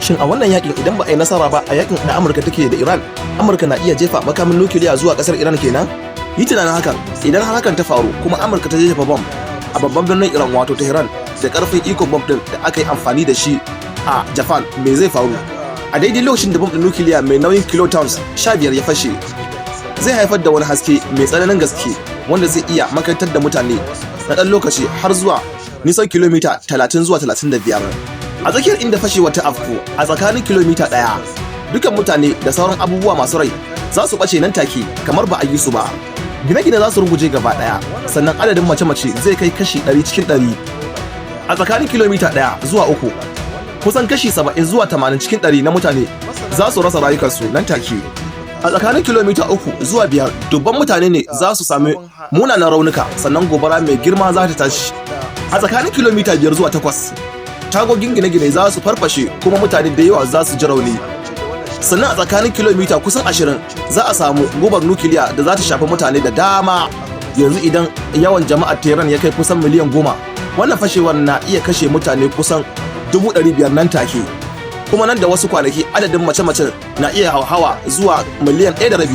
Shin a wannan yakin, idan ba a yi nasara ba a yakin da Amurka take da Iran, Amurka na iya jefa makamin nukiliya zuwa kasar Iran kenan? Yi tunanin hakan. Idan har hakan ta faru kuma Amurka ta jefa bom a babban birnin Iran, wato Tehran, da karfin ikon bom din da aka yi amfani da shi a Japan, me zai faru? A daidai lokacin da bom din nukiliya mai nauyin kilotons 15 ya fashe, zai haifar da wani haske mai tsananin gaske wanda zai iya makantar da mutane na ɗan lokaci har zuwa nisan kilomita 30 zuwa 35. A tsakiyar inda fashewar ta afku, a tsakanin kilomita 1, dukan mutane da sauran abubuwa masu rai za su ɓace nan take kamar ba a yi su ba. Gine-gine za su ruguje gaba ɗaya, sannan adadin mace-mace zai kai kashi 100 cikin 100. A tsakanin kilomita 1 zuwa 3, kusan kashi 70 zuwa 80 cikin 100 na mutane za su rasa rayukansu nan take. A tsakanin kilomita 3 zuwa 5, dubban mutane ne za su sami munanan raunuka, sannan gobara mai girma za ta tashi. A tsakanin kilomita 5 zuwa 8, tagogin gine-gine za su farfashe kuma mutane da yawa za su ji rauni. Sannan a tsakanin kilomita kusan 20, za a samu gubar nukiliya da za ta shafi mutane da dama. Yanzu idan yawan jama'ar Tehran ya kai kusan miliyan 10, wannan fashewar na iya kashe mutane kusan 500,000 nan take. Kuma nan da wasu kwanaki adadin mace-macen na iya hauhawa zuwa miliyan 1.5.